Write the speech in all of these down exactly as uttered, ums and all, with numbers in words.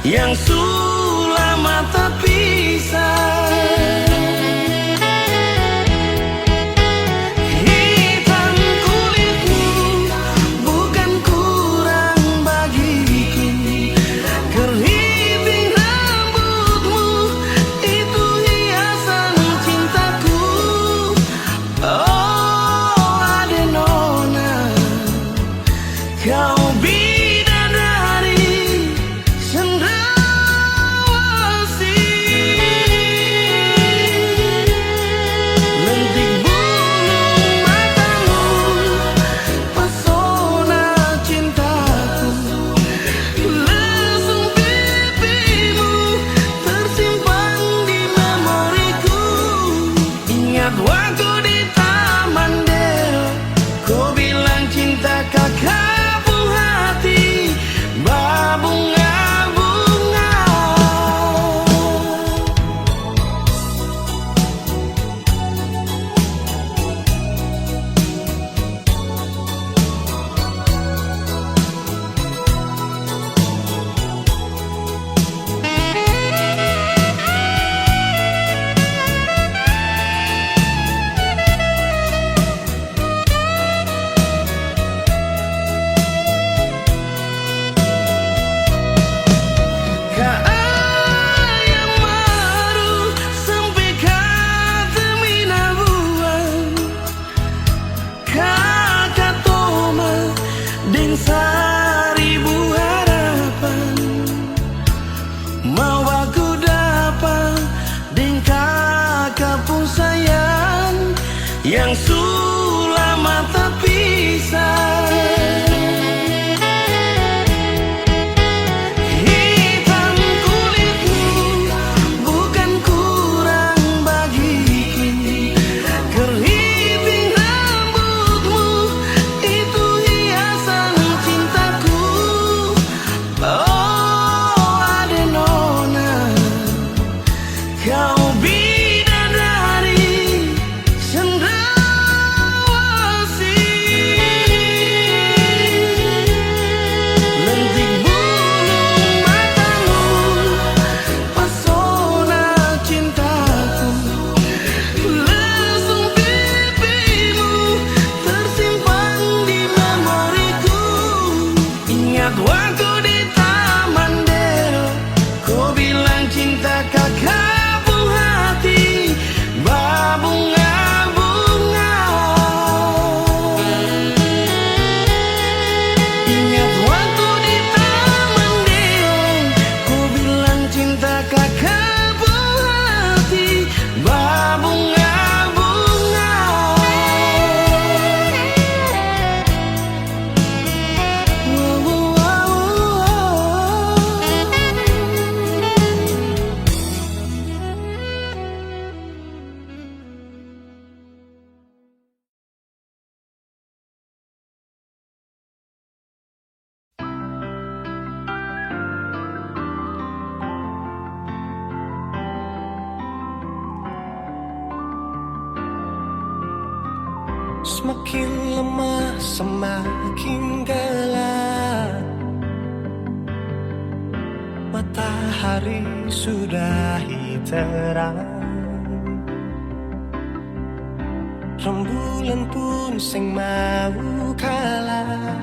yang su lama tapisah. Hitam kulitmu bukan kurang bagiku, keriting rambutmu itu hiasan cintaku. Oh, ade nona, kau bidadari cendrawasih. Lentik bulu matamu, pesona cintaku. Lesung pipimu tersimpan di memoriku. Ingat waktu di Taman Dero, ko bilang cinta ka kapung hati babunga-bunga. Ka ayam maru sampe ka temina buang, kaka toma deng saribu harapan. Mau baku dapa deng kaka pung sayang yang su lama tapisah. Hitam kulitmu bukan kurang bagiku, keriting rambutmu itu hiasan cintaku. Oh, ade nona, kau bidadari cendrawasih. Lentik bulu matamu, pesona cintaku. Lesung pipimu tersimpan di memoriku. Ingat waktu di Taman Dero, ko bilang cinta ka kapung hati babunga-bunga. Ingat waktu di Taman Dero, ko bilang cinta ka kapung hati babunga-bunga. Semakin lama semakin gelap, matahari sudah terang. Rembulan pun seng mau kalah,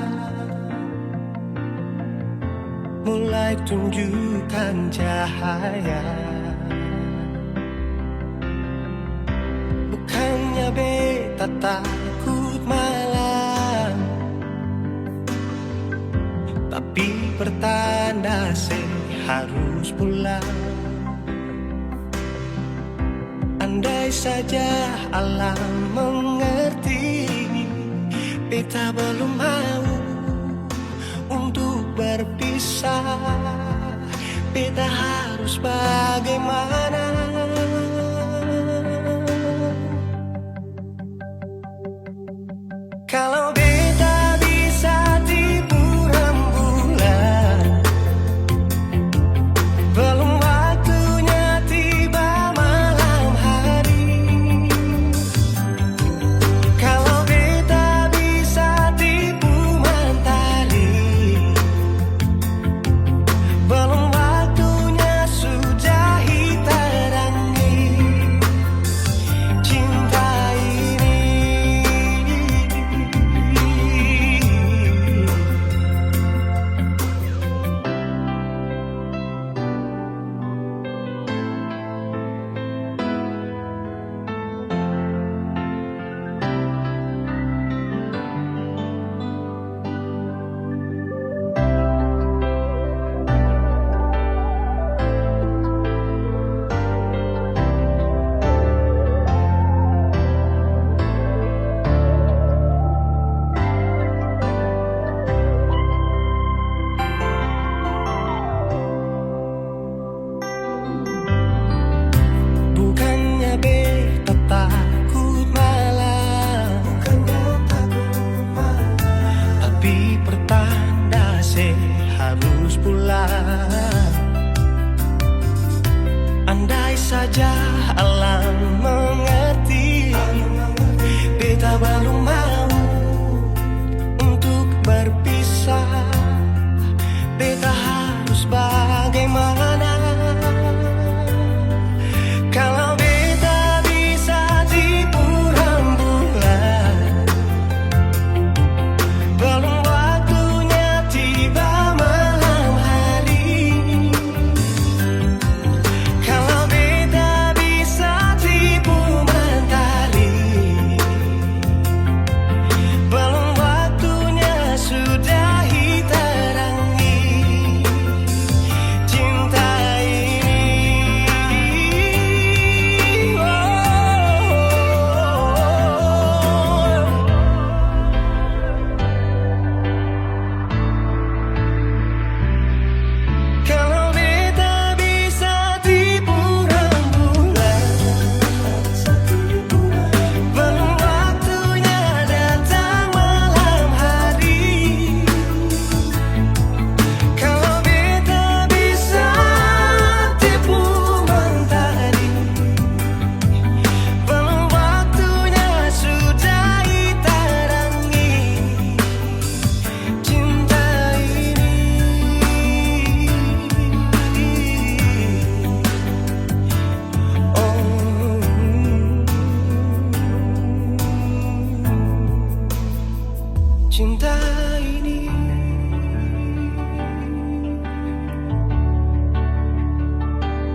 mulai tunjukkan cahaya. Bukannya beta takut malam, tapi pertanda se harus pulang. Andai saja alam mengerti, beta belum mau untuk berpisah. Beta harus bagaimana? Kalau beta bisa tipu rembulan, belum waktunya tiba malam hari. Kalau beta bisa tipu mantali, belum waktu Di pertanda se harus pulang. Andai saja alam mengerti, beta balum mau untuk berpisah. Beta harus bagaimana? Kalau beta bisa tipu rembulan, belum waktunya tiba malam hari. Kalau beta bisa tipu mentari, belum waktunya sudahi tarangi cinta ini. Oh. Kalau beta bisa tipu rembulan, belum waktunya datang malam hari. Kalau beta bisa tipu mentari, belum waktunya sudahi tarangi cinta ini. Oh, cinta ini,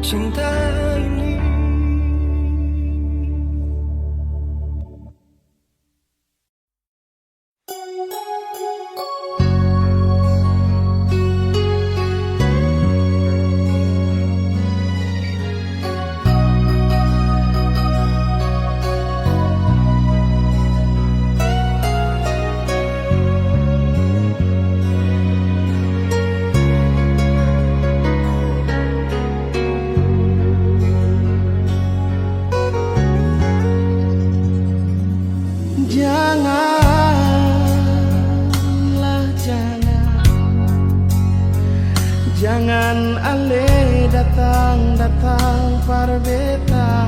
cinta ini. Janganlah, jangan, jangan ale datang-datang par beta.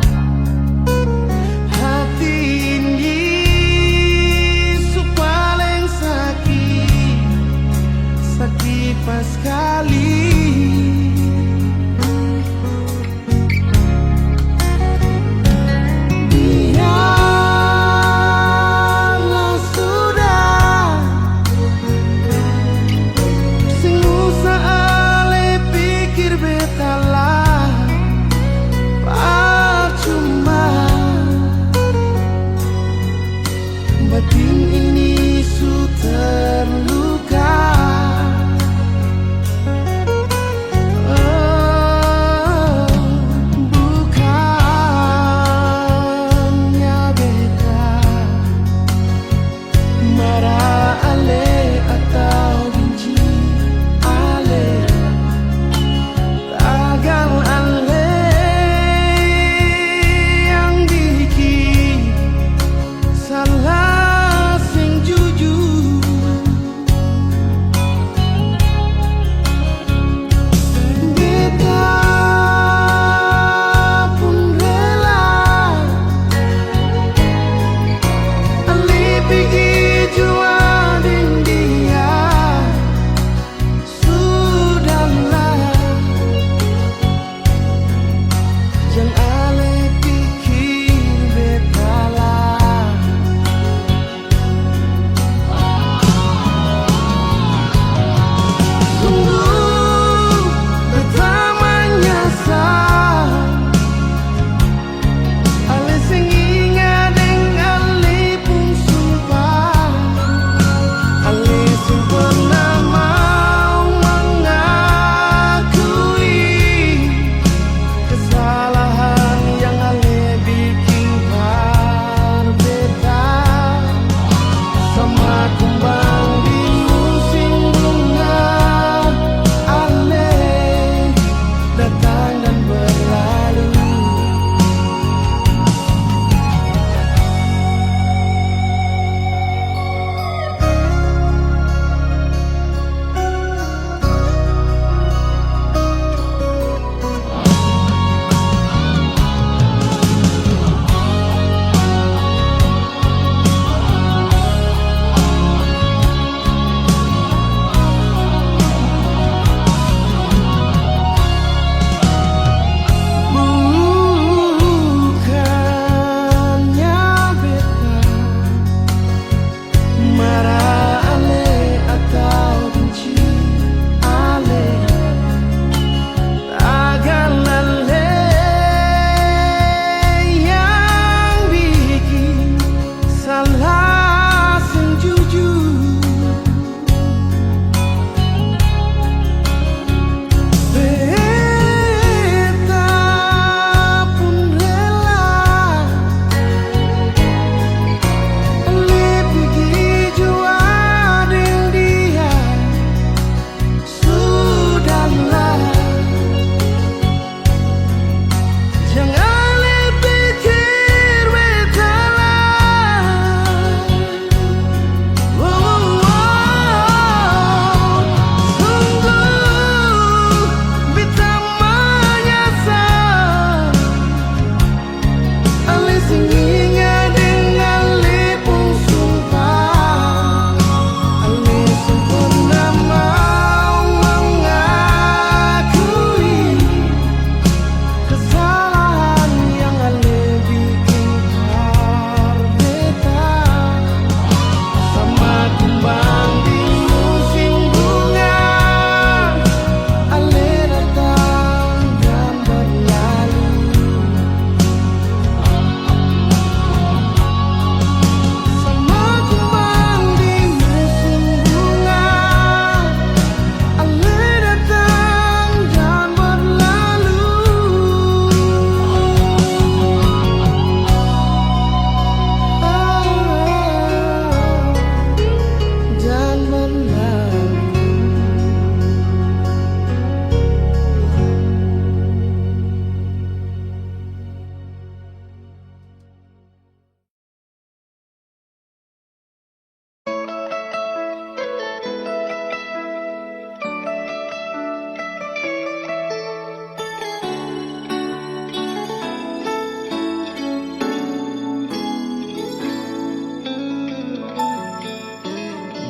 Hati ini su paleng saki, saki paskali. Biarlah sudah, seng usah ale pikir beta lah. Par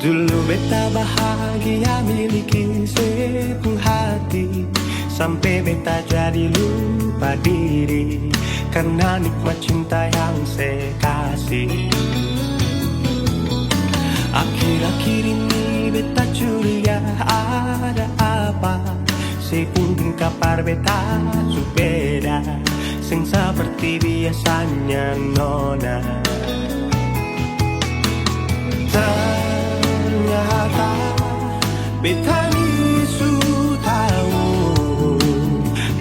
Dulu beta bahagia miliki se pung hati, sampe beta jadi lupa diri karna nikmat cinta yang se kasi. Akhir-akhir ini beta curiga ada apa, se pung tingkah par beta su beda, seng seperti biasanya nona. Ternyata beta ni su tau,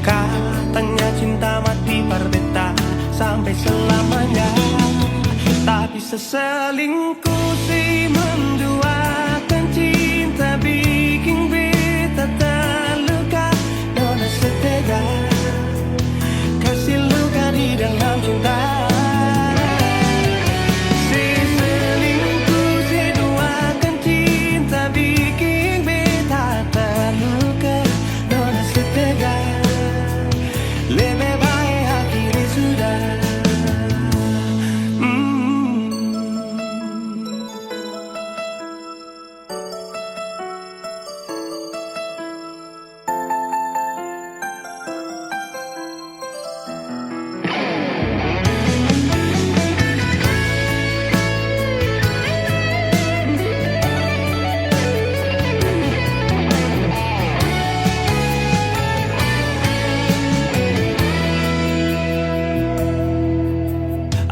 katanya cinta mati par beta sampe selamanya. Tapi seselingkuh si menduakan cinta biking beta terluka. Nona setega kasi luka di dalam cinta. Se selingkuh, se duakan cinta biking beta terluka. Nona setega, lebe bae akhiri sudah. Mm.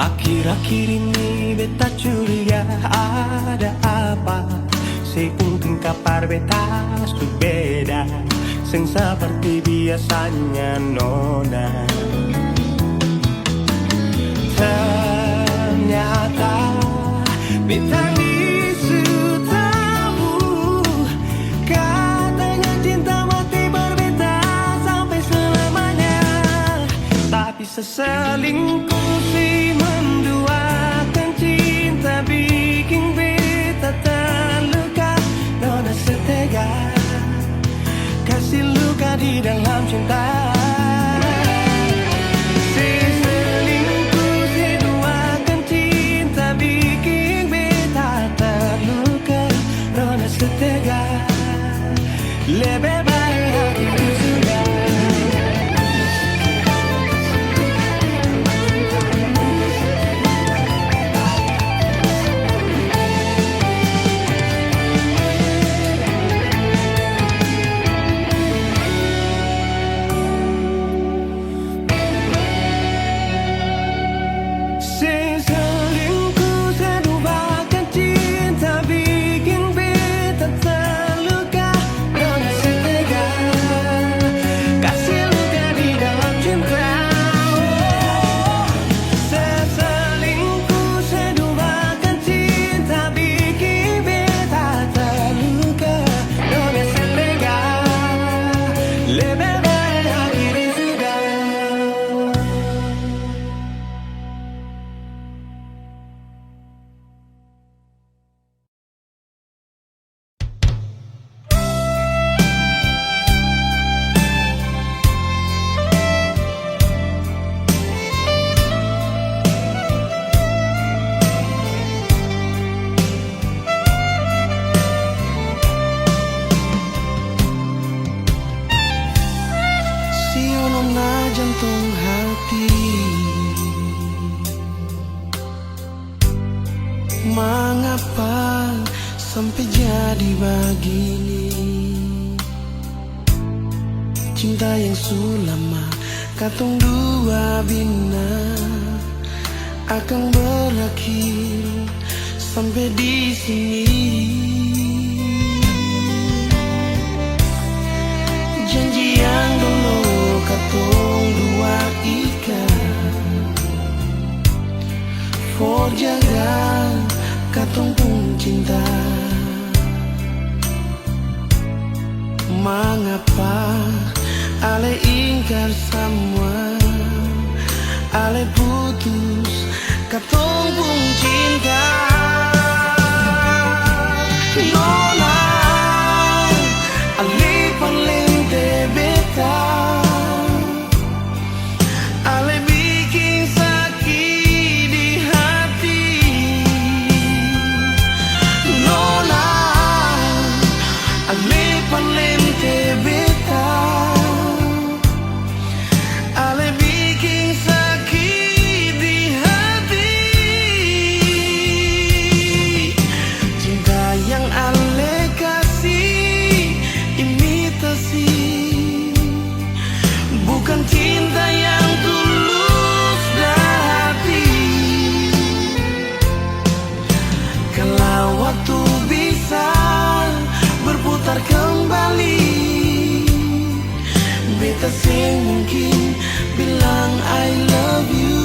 Akhir-akhir ini beta curiga ada apa, se pung tingkah par beta su beda, seng seperti biasanya nona. Ternyata beta ni su tau, katanya cinta mati par beta sampe selamanya. Tapi seselingkuh si menduakan cinta biking beta terluka. Nona setega kasi luka di dalam cinta. Se selingkuh, se duakan cinta biking beta terluka. Nona setega, lebe bae akhiri sudah. Seng selingkuh, seng duakan cinta biking beta terluka. Nona setega kasi luka di dalam cinta. Seng selingkuh, seng duakan cinta biking beta terluka. Nona setega, lebe bae akhiri sudah. Sio nona jantong hati, mangapa sampe jadi bagini? Cinta yang su lama katong dua bina akang berakhir sampe di sini. Janji yang dolo katong dua ikat for jaga katong pung cinta. Mangapa ale ingkar samua, ale putus katong pung cinta? Nona, ale paleng te beta. Ale biking saki di hati. Nona, Ale parlente beta, ale biking saki di hati. Cinta yang ale kasi imitasi, bukan cinta yang tulus dari hati. Kalau waktu bisa berputar kembali, beta seng mungkin bilang I love you.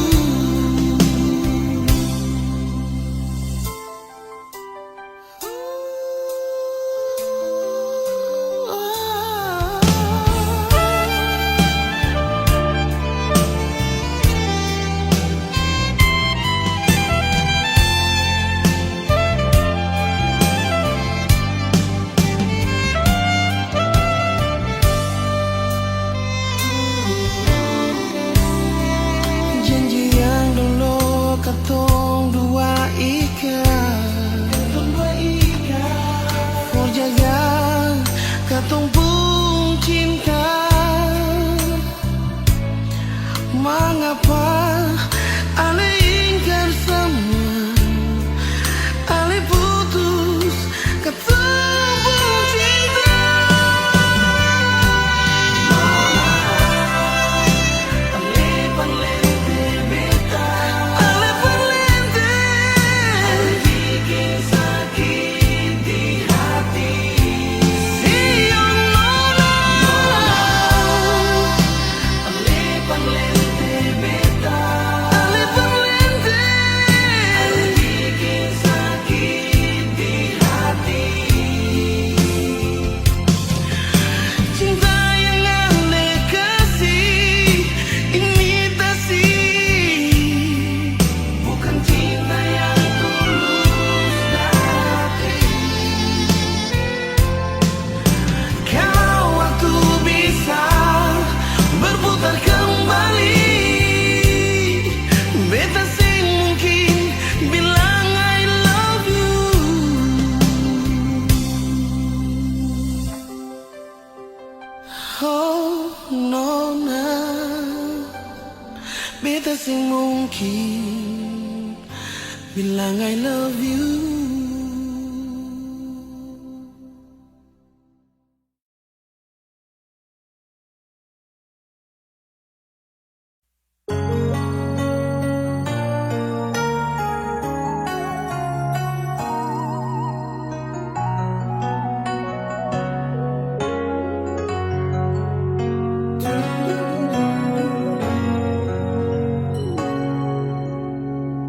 Janji yang dolo katong dua ikat, for jaga katong pung cinta. Mangapa ale ingkar samua, ale putus katong pung cinta? Ale parlente beta, ale parlente, ale biking saki di hati. Sio nona. Ale parlente beta, ale parlente, ale biking saki di hati. Cinta yang ale kasi imitasi, bukan cinta yang tulus dari hati. Kalau waktu bisa berputar kembali, beta seng mungkin bilang I love you. Oh, nona, beta seng mungkin bilang I love you.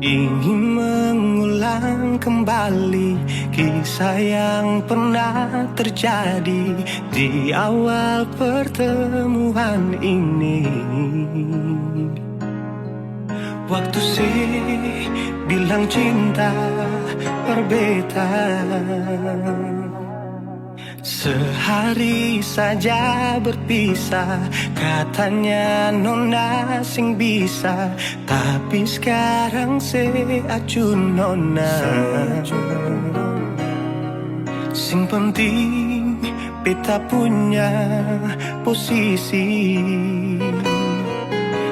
Ingin mengulang kembali kisah yang pernah terjadi di awal pertemuan ini. Waktu se bilang cinta par beta. Sehari saja berpisah, katanya nona seng bisa, tapi skarang se acu nona. Seng penting beta punya posisi,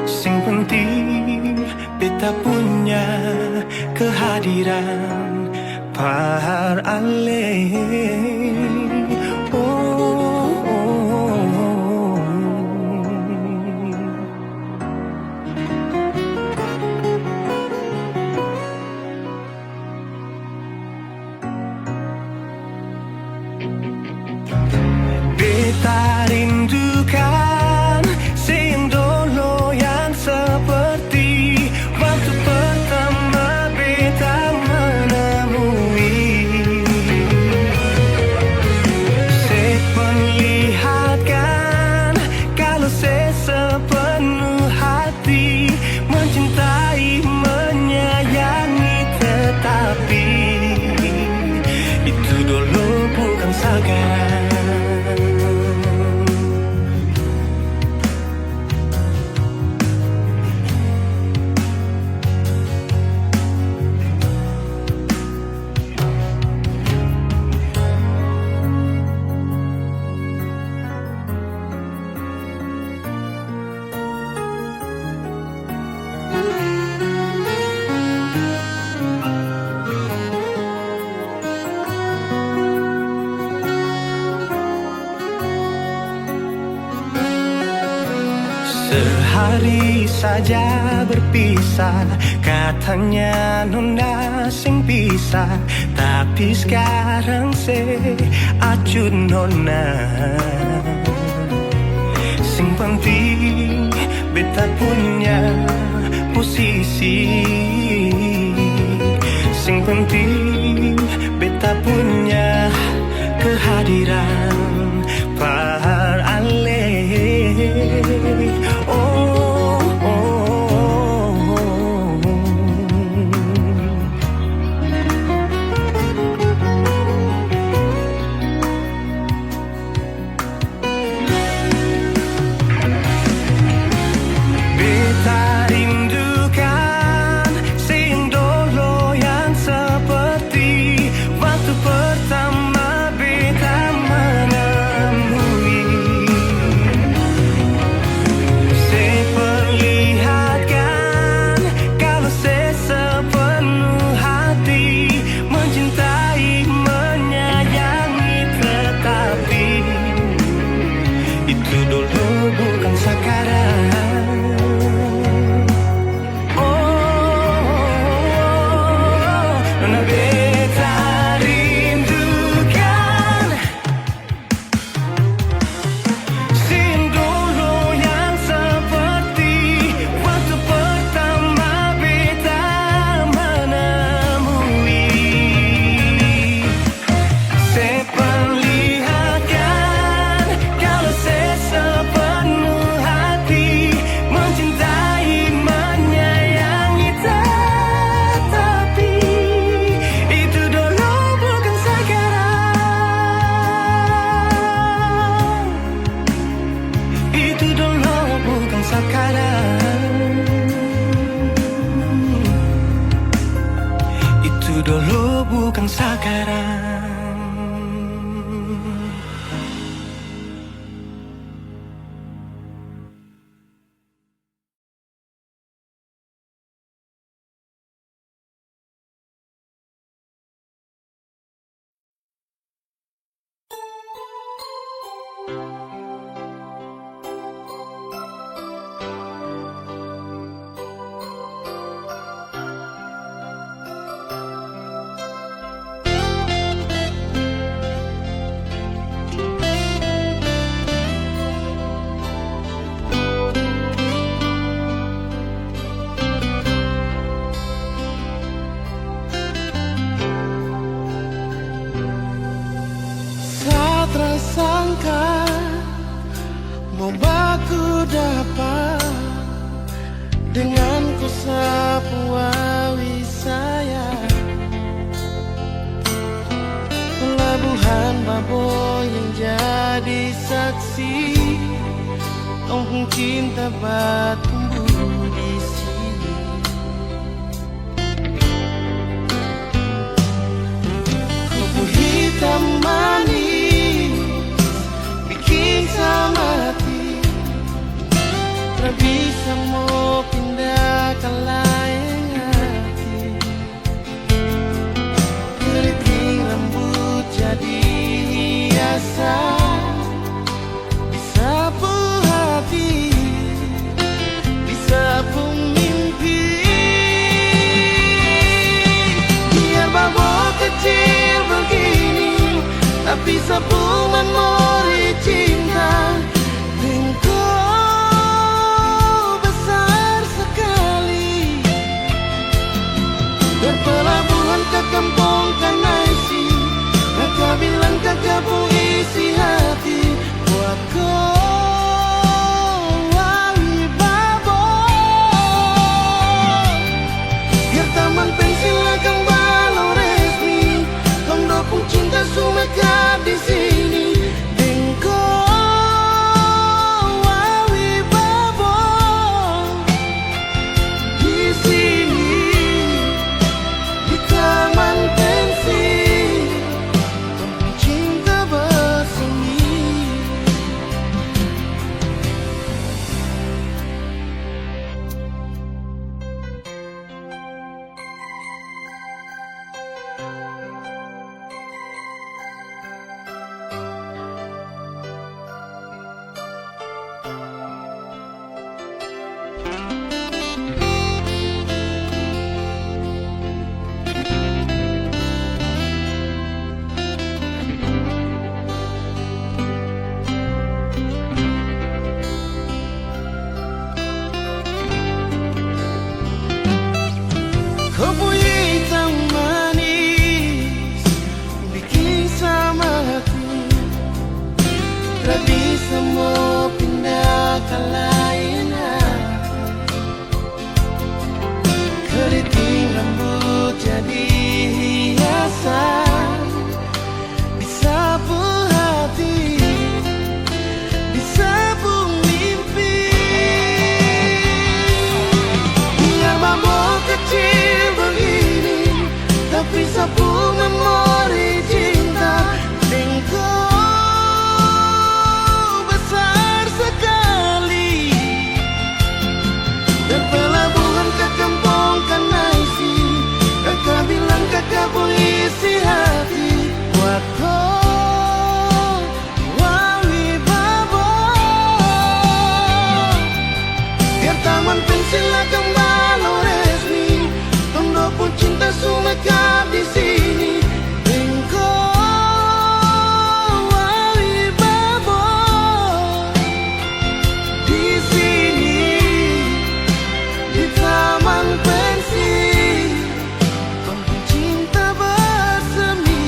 seng penting beta punya kehadiran par ale. Oh, oh, oh, oh. Beta rindukan se yang dolo, yang seperti waktu pertama beta menemui. Sehari saja berpisah, katanya nona seng bisa, tapi skarang se acut nona. Seng penting beta punya posisi, seng penting beta punya kehadiran. Par ale. Oh, oh, oh, oh. Beta rindukan seng dolo yang seperti waktu pertama beta menemui. Se perlihatkan kalo se sepenuh hati mencintai, menyayangi, tetapi itu dolo bukan sakarang. Oh, nona beta rindukan seng dolo yang seperti waktu pertama beta menemui. Se perlihatkan kalo se sepenuh hati mencintai, menyayangi, tetapi itu dolo bukan sakarang. Itu dolo bukan sakarang. Itu dolo bukan sakarang. Sa tra sangka mo baku dapa dengan ko sa pung awi sayang. Pelabuhan Babo yang jadi saksi, tong pung cinta batumbuh di sini. Rumput hitam manis biking sa mati, tra bisa mo pinda ka laeng hati. Keriting rambut jadi hiasan di sa pung hati, di sa pung mimpi. Biar Babo kecil begini, tapi sa pung memori cinta deng ko besar skali. Dari pelabuhan ka kampong Kanaisi, kaka bilang kaka pung isi hati buat ko, awi Babo. Biar taman pensil akang balong resmi, tong dua pung cinta su mekar di sini. Deng ko, awi Babo, di sini, di taman pensil, tong pung cinta ba Bisa mo pinda ka lain hati. Keriting rambut jadi hiasan. Di sapu hati, di sapu mimpi. Biar babo kacil bagini, tapi sapu memori cinta deng ko basar sakali. Dari pelabuhan ka kampong Kanaisi, kaka bilang kaka pung isi hati. Buat ko, Wawi Babo. Biar taman pensil akang balong resmi, tong dua pung cinta su mekar di sini. Deng ko, Wawi Babo. Di sini, di taman pensil, tong pung cinta bersemi.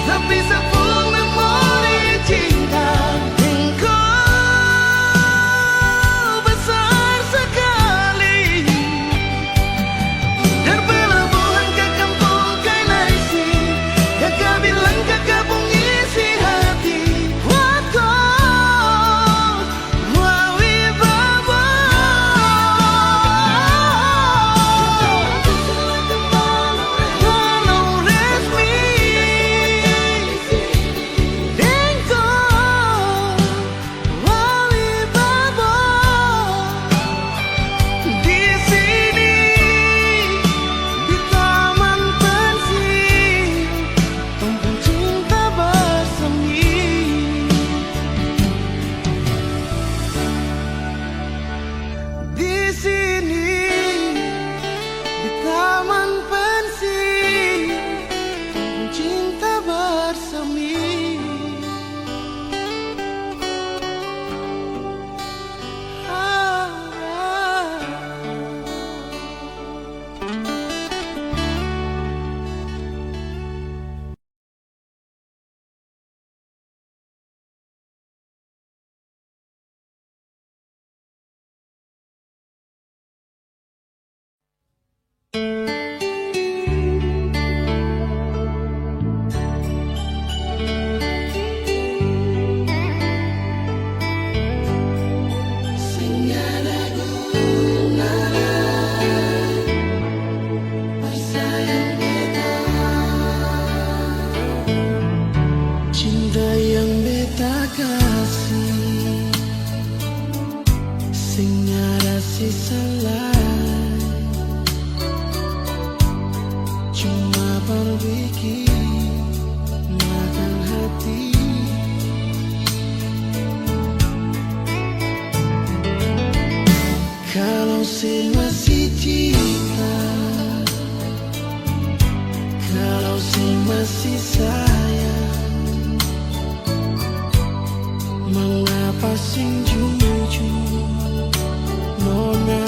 Tapi sapu memori cinta deng ko basar sakali. Dari pelabuhan ka kampong Kanaisi, kaka bilang kaka pung isi hati. Waktu Wawi Babo. Balong resmi deng ko. Wawi Babo di sini, di taman pensil, tong pung cinta bersemi. Di sini, di taman pensil, tong pung cinta bersemi. Cinta yang beta kasi seng ada sisa lai, cuma barbiking makan hati. Kalau se masih cinta, kalau se masih sayang, mangapa seng jujur, nona?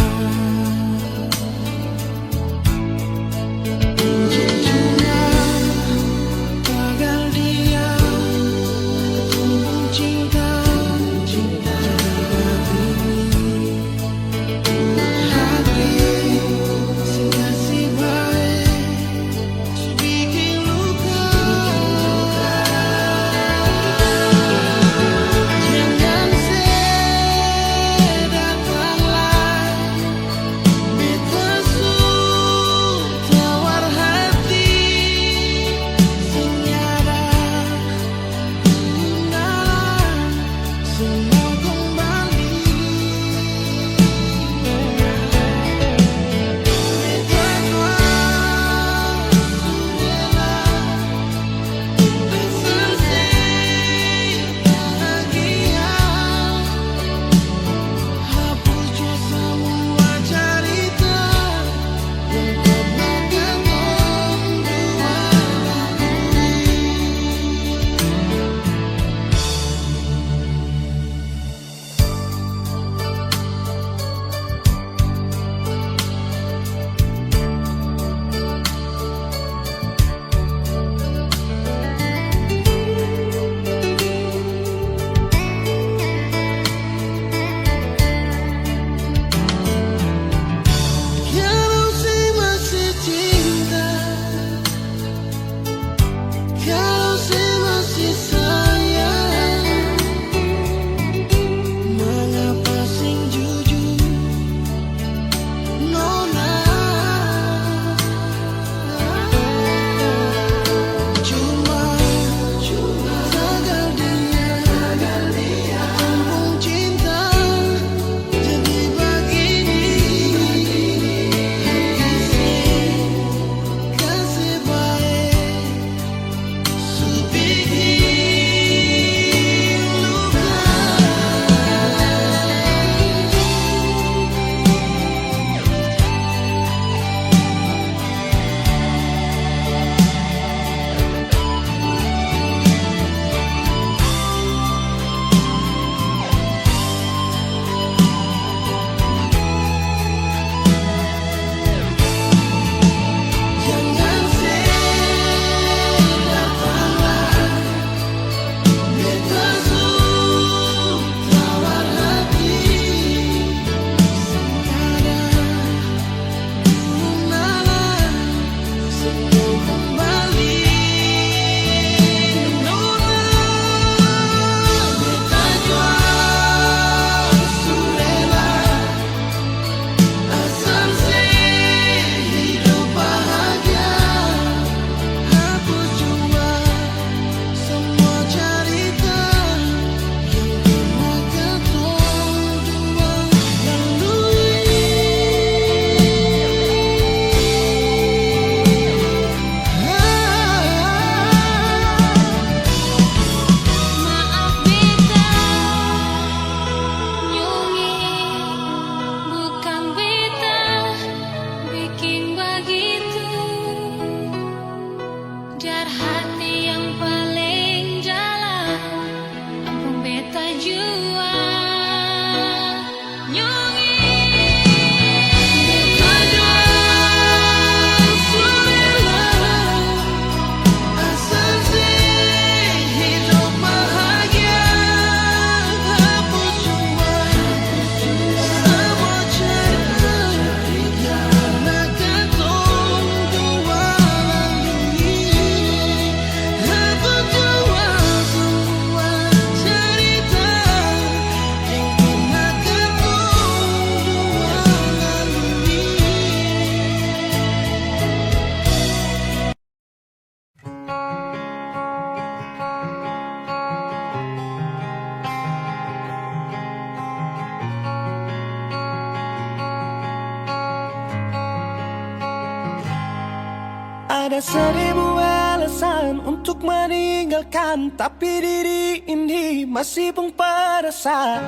Ada seribu alasan untuk meninggalkan, tapi diri ini masih pung perasaan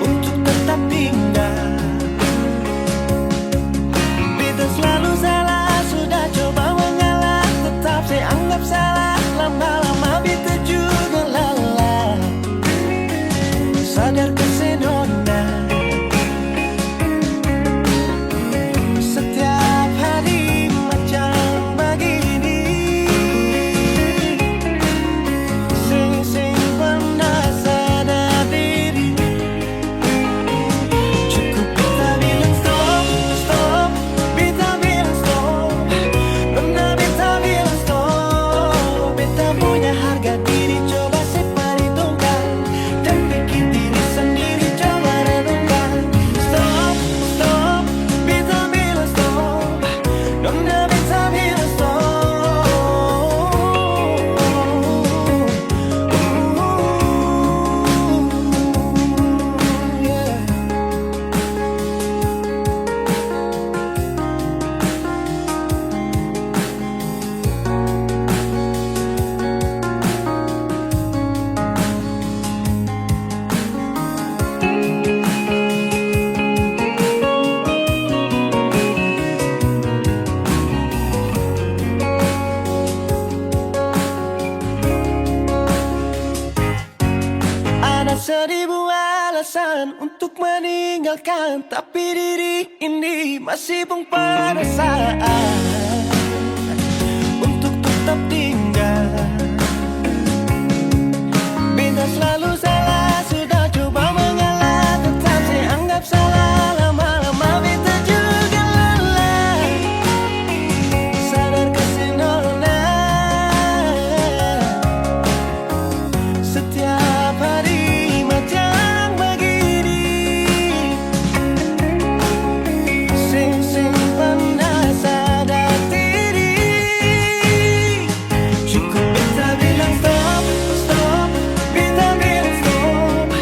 untuk tetap tinggal. Beta selalu salah, sudah coba mengalah, tetap se anggap salah. Lama-lama beta juga lelah. Sadarkan se nona, setiap hari macam bagini. Seng, seng pernah sadar diri. Cukup beta bilang stop, stop, beta bilang stop. Nona beta bilang stop. Beta punya harga diri coba se perhitungkan. Deng pikir diri sendiri coba renungkan. Stop, stop, beta bilang stop. Nona beta bilang stop. Ada seribu alasan untuk meninggalkan, tapi diri ini masih pung perasaan untuk tetap tinggal. Beta selalu salah, sudah coba mengalah, tetap se anggap salah. Lama-lama beta juga lelah. Sadar kasi nona. Setiap hari macam bagini. Seng, seng pernah sadar diri. Cukup beta bilang stop, stop, beta bilang stop.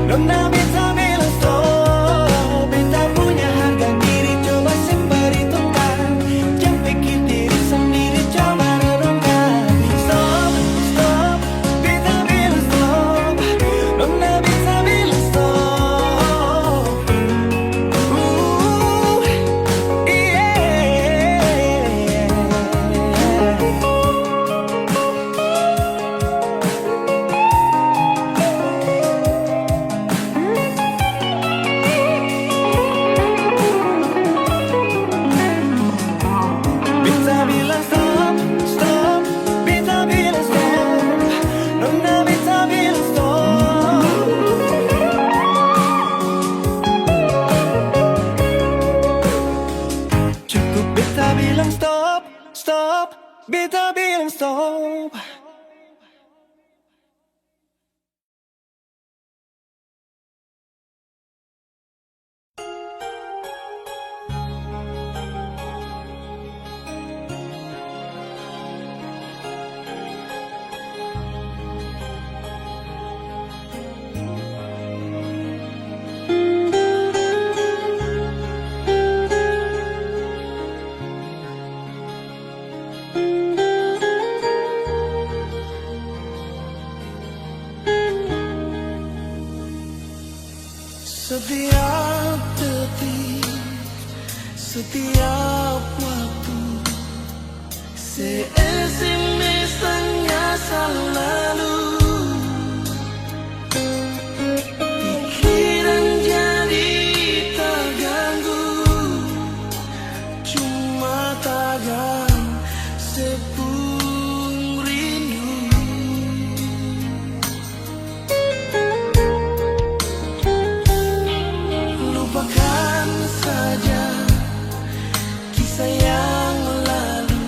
Nona beta bilang stop. Beta punya harga diri coba se perhitungkan. Jang pikir diri sendiri, coba renungkan. Stop, stop, beta bilang stop. Nona beta bilang stop. Uh, yeah. Beta bilang stop, stop, beta bilang stop, nona beta bilang stop. Cukup beta bilang stop, stop, beta bilang stop. Setiap detik, setiap waktu, se S M S tanya salalu. Pikiran jadi taganggu. Cuma tagang se pung rindu. Lupakan saja kisah yang lalu.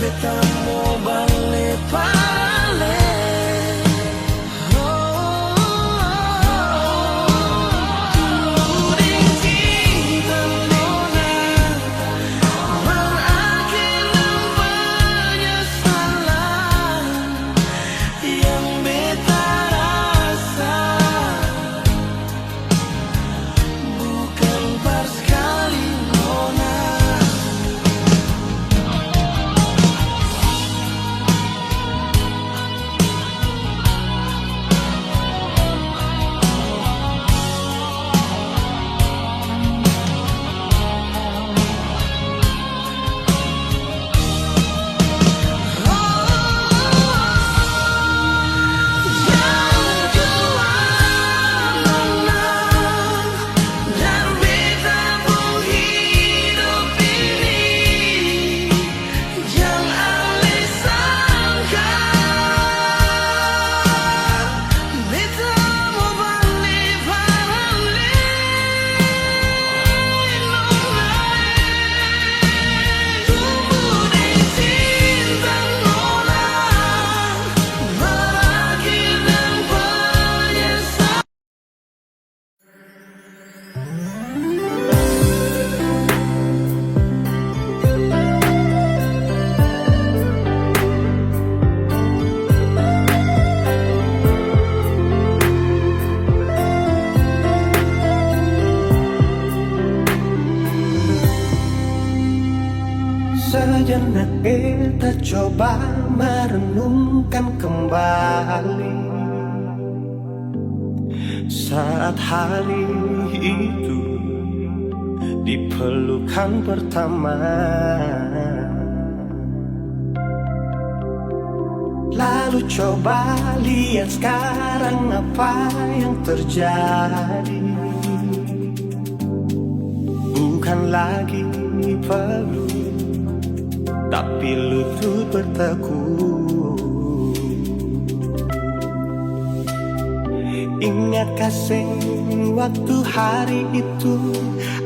Beta mo bale pale. Oh, tu deng cinta nona berakhir deng penyesalan. Yang beta rasa bukan pas skali nona. Sejenak beta coba merenungkan kembali saat hari itu dipelukan pertama. Lalu coba lihat sekarang apa yang terjadi. Bukan lagi peluk, tapi lutut bertekuk. Ingatkah seng waktu hari itu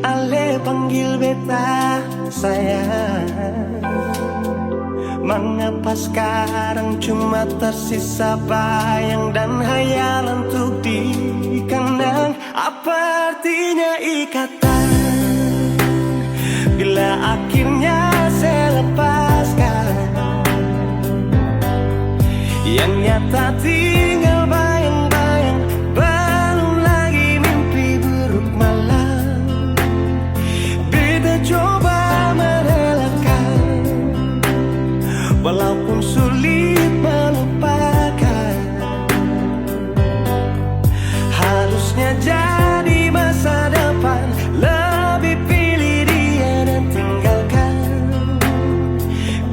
ale panggil beta sayang? Mangapa skarang cuma tersisa bayang dan hayalan untuk dikenang? Apa artinya ikatan bila akhirnya saya lepaskan? Yang nyata tinggal bayang-bayang, belum lagi mimpi buruk malam. Beta coba merelakan, walaupun sulit melupakan. Harusnya jadi masa depan, lebih pilih dia dan tinggalkan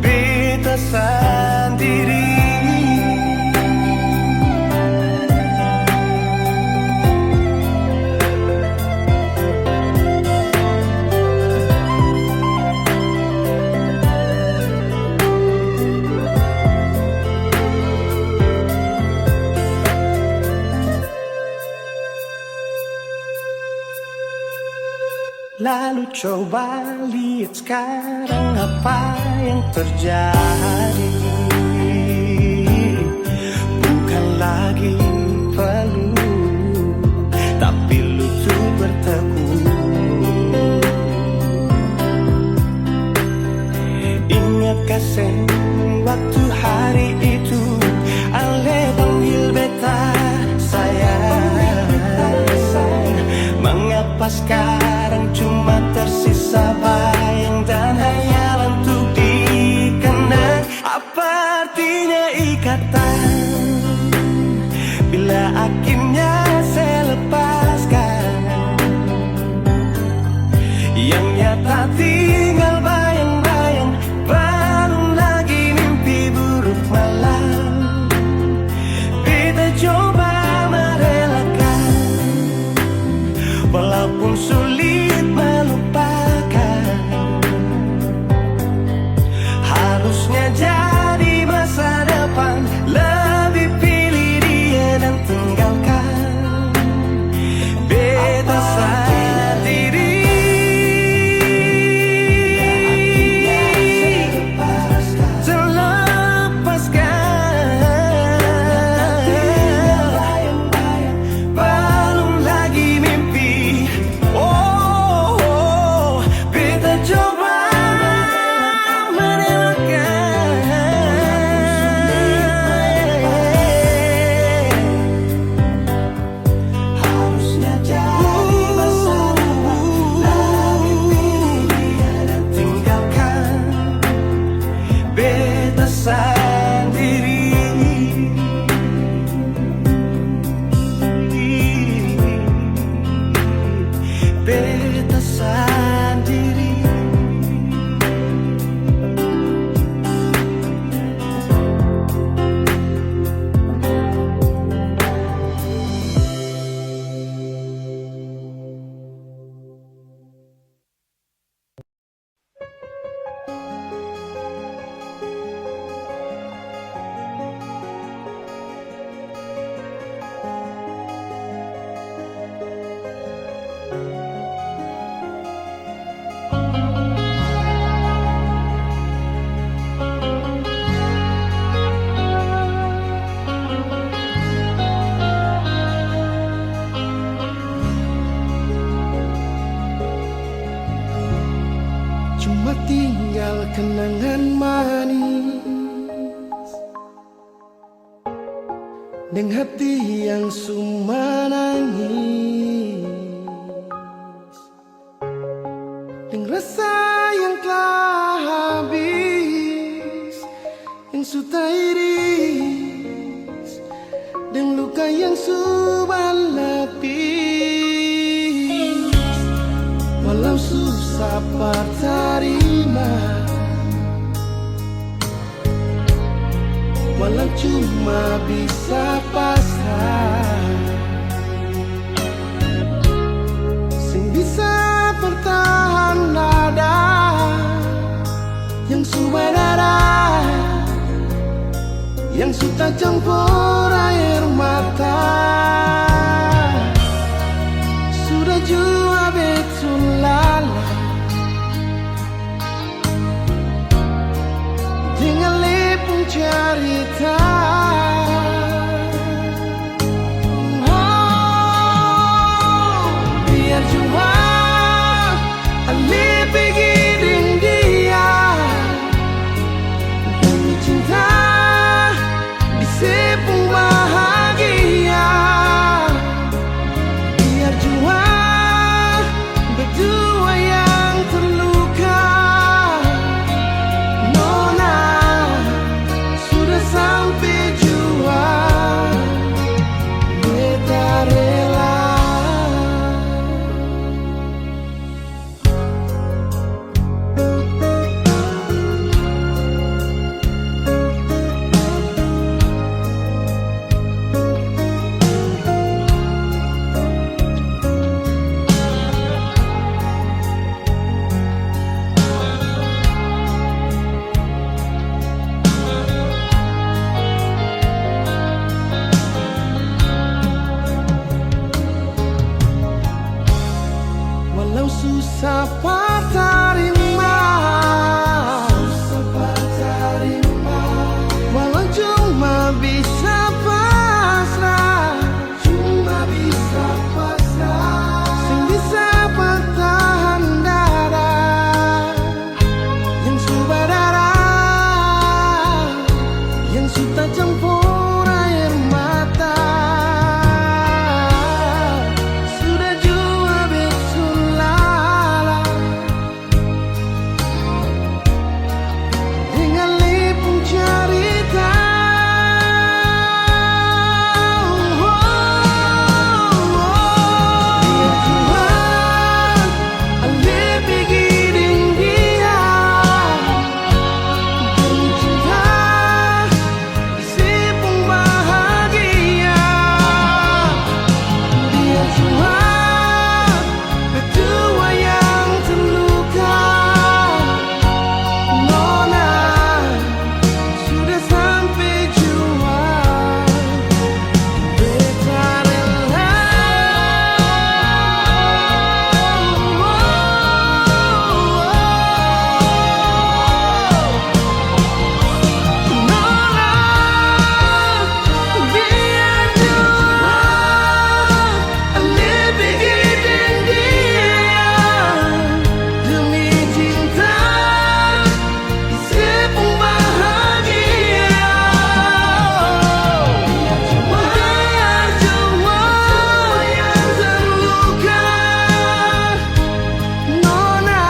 beta sandiri. Lalu coba lihat sekarang apa yang terjadi. Bukan lagi peluk, tapi lutut bertekuk. Ingatkah seng waktu hari itu ale panggil beta sayang? Mangapa skarang cuma tersisa bayang dan hayalan untuk dikenang? Apa artinya ikatan bila akhirnya saya lepaskan? Yang nyata tinggal bayang-bayang, belum lagi mimpi buruk malam. Deng hati yang su manangis, deng rasa yang telah habis, yang su tairis, deng luka yang su balapis. Walau susah par tarima, walau cuma bisa pasrah, seng bisa par tahan dada yang su badarah, yang su tacampur aer mata. Sudah jua bet su lala deng ale pung carita. Oh, biar jua ale pigi deng dia, demi cinta di se pung bahagia. Biar jua berdua yang terluka, nona, sudah sampe jua beta rela. Walau susah pa tarima, susah pa tarima, walau cuma bisa pasrah, cuma bisa pasrah, seng bisa pa tahan dada yang su badarah, yang su tacampur aer mata. Sudah jua bet su lala deng ale pung carita. Biar jua ale pigi deng dia, demi cinta di se pung bahagia. Biar jua berdua yang terluka, nona, sudah sampe jua beta rela. Nona, biar jua ale pigi deng dia, demi cinta di se pung bahagia. Biar jua yang terluka, nona,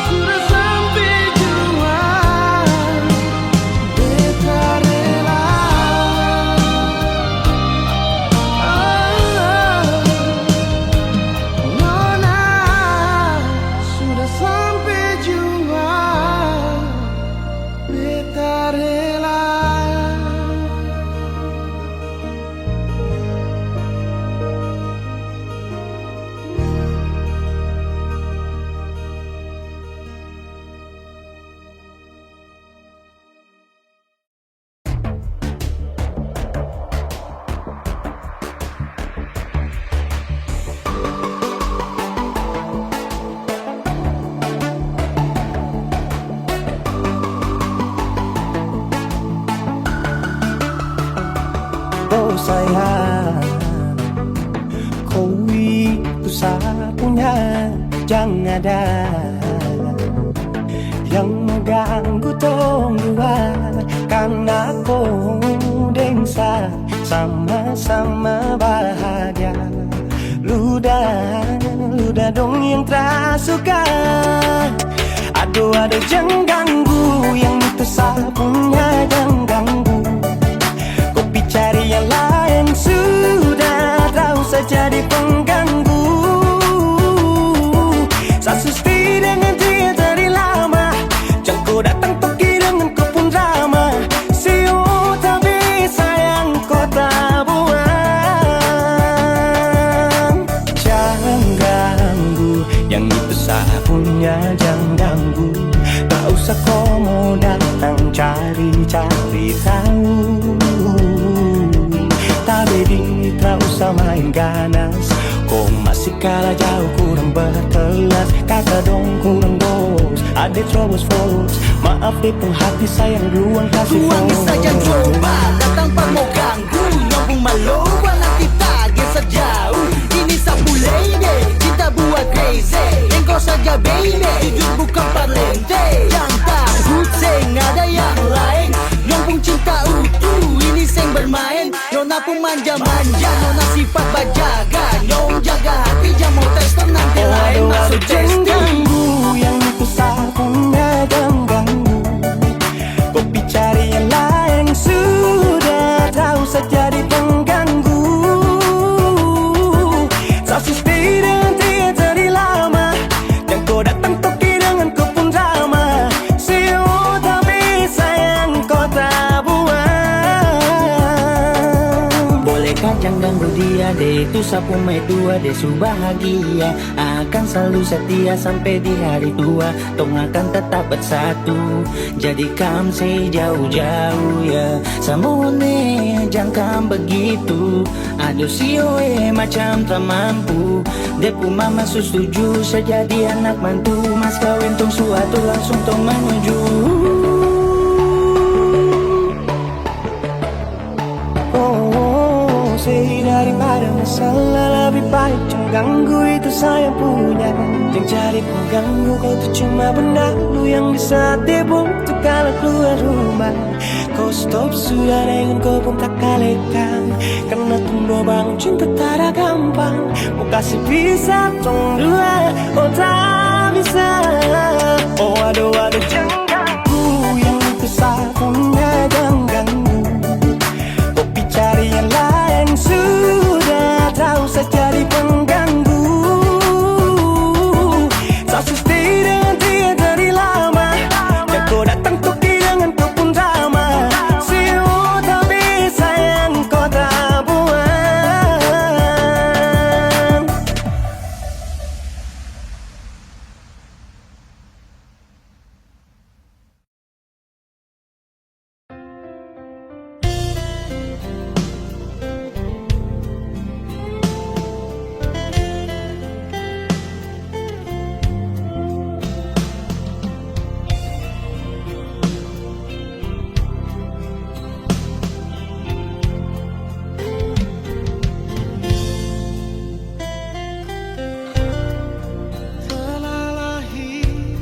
sudah sampe jua beta rela. Oh, nona, sudah sampe jua beta rela. Oh sayang, kou itu sa punya, jang ada yang mo ganggu tong dua, karna kou deng sa Sama-sama bahagia. Luda, luda dong yang tra suka. Ado, ado, jang ganggu, yang itu sa punya, jang ganggu. Ko pi cari yang laeng sudah, tra usah jadi pengganggu. Sa susti dengan dia dari lama. Jang ko datang toki dengan ko pung drama. Sio tabisa yang ko tabuang. Jang ganggu, yang itu sa punya, jang ganggu. Tak usah ko mo datang cari-cari tahu. Tabedi, tak usah main ganas. Ko masih kala jauh, kurang berkelas. Kata dong kurang dos, ade terobos fokus. Maaf, de pung hati sayang, ruang kasih. Ruang saja coba datang par mo ganggu, nyambung maloba nanti ta geser jauh. Ini sa pung lady, cinta buat crazy. Engkau saja baby, jujur bukan parlente. Yang takut seng ada yang lain. Nyambung cinta utuh, ini seng bermain. Nona pung manja-manja, nona sifat bajaga. Nyong jaga hati, jang mo testing nanti laeng masuk testing. Ganggu, yang itu sa punya, jang ganggu. Ko pi cari yang laeng sudah, tak usah jadi pengganggu. Sa susti dengan dia dari lama. Jang ko datang toki dengan ko pung drama. Sio tabisa yang ko tabuang. Boleh ka jang ganggu dia, de itu sa pung maitua, de su bahagia. Akan selalu setia sampe di hari tua. Tong akan tetap bersatu. Jadi kam sei jauh-jauh ya. Samone jang kam begitu. Aduh, sio e macam tra mampu. De pung mama su setuju sa jadi anak mantu. Mas kaweng tong su atur, langsung tong menuju. Oh, oh, oh, sei daripada masalah, lebih baik jang ganggu, itu saya punya. Jang cari pengganggu, kau tu cuma benalu yang bisa timbul tu kalo keluar rumah. Kau stop sudah dengan kau pung takalekang, karna tong dua bangun cinta tada gampang. Mo kasi pisah tong dua, oh, tabisa. Oh, aduh, aduh, jang ganggu, yang itu sa punya, jang ganggu. Ko pi cari yang laeng sudah, tra usah jadi pengganggu. Sa su stay dengan dia dari lama. Jang ko datang toki dengan ko pung drama. Sio tabisa yang ko tabuang. Telah lahir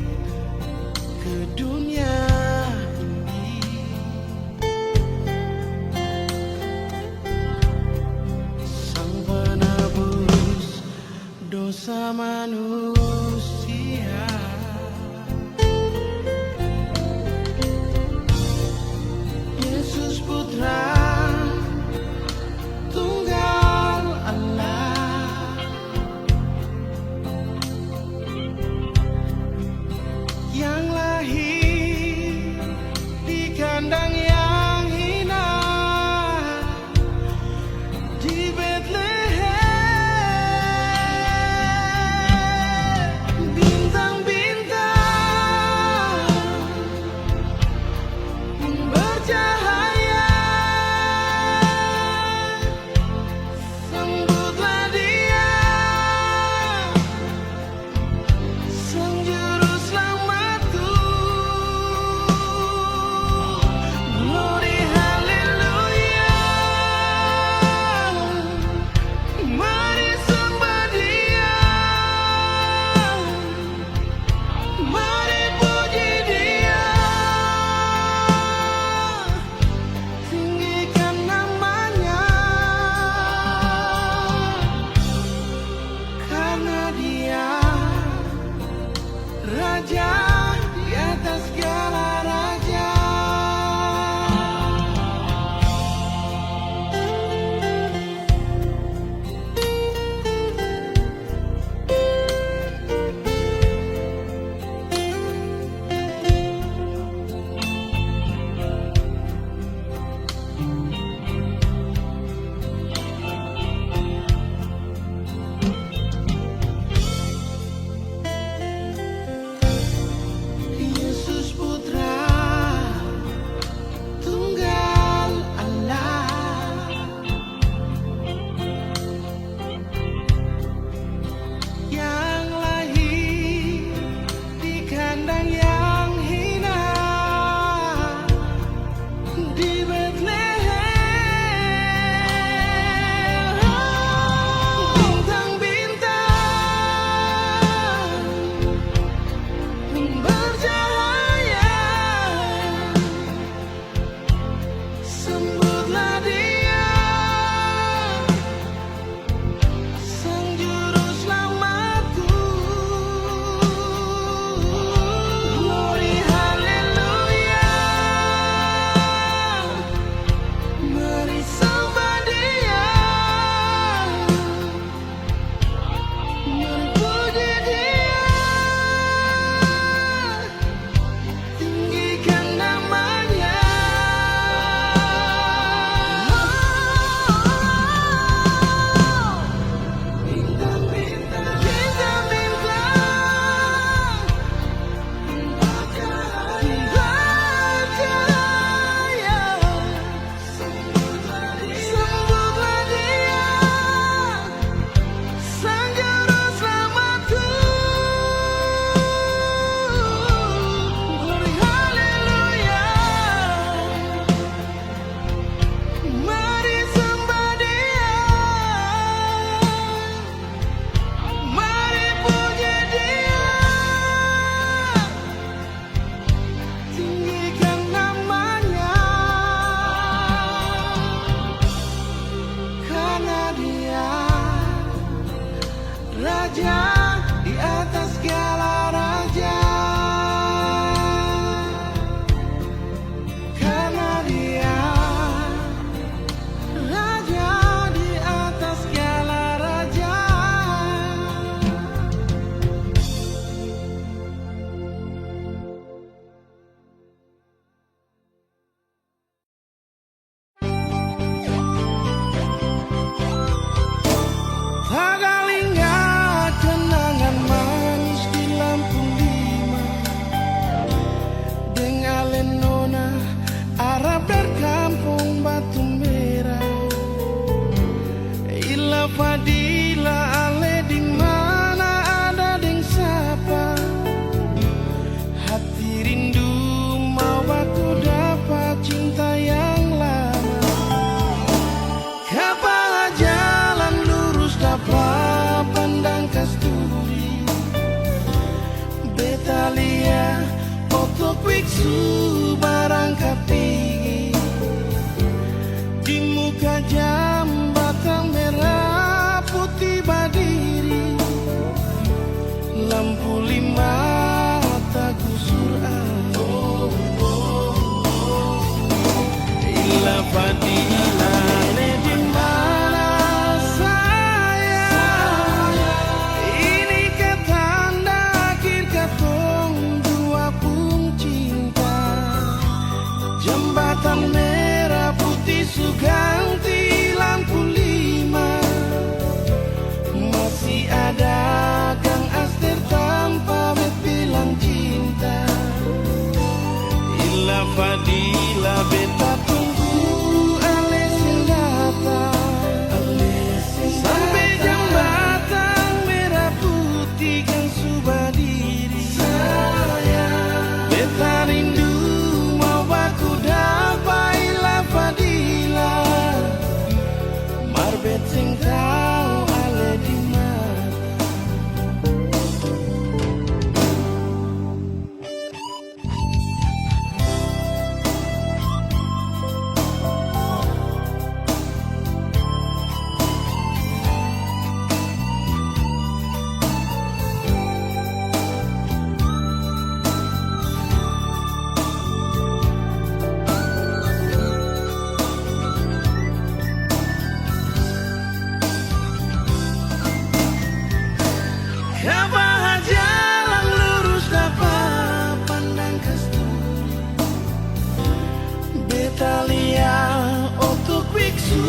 ke dunia ini, Sang Penebus dosa manusia. Yesus Putra Tunggal Allah yang lahir di kandang yang hina di Betlehem. Fadila, ale di mana sayang? Ini ka tanda akhir katong dua pung cinta. Jembatan merah putih su ganti lampu lima. Masih ada Kang Aster tampa bet bilang cinta. Ila Fadila beta tunggu ale seng datang. Sampe jambatan merah putih kan su badiri. Beta rindu mau baku dapa Ila Fadila. Mar bet seng tau ale di mana. Ka baha jalan lurus dapa pandang kasturi. Beta lia otok biksu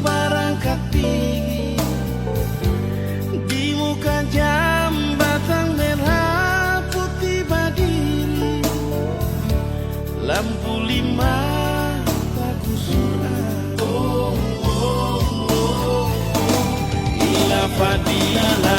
barangkat pigi. Di muka jambatan merah putih badiri. Lampu lima takusur. Oh, oh, oh, oh. Ila Fadila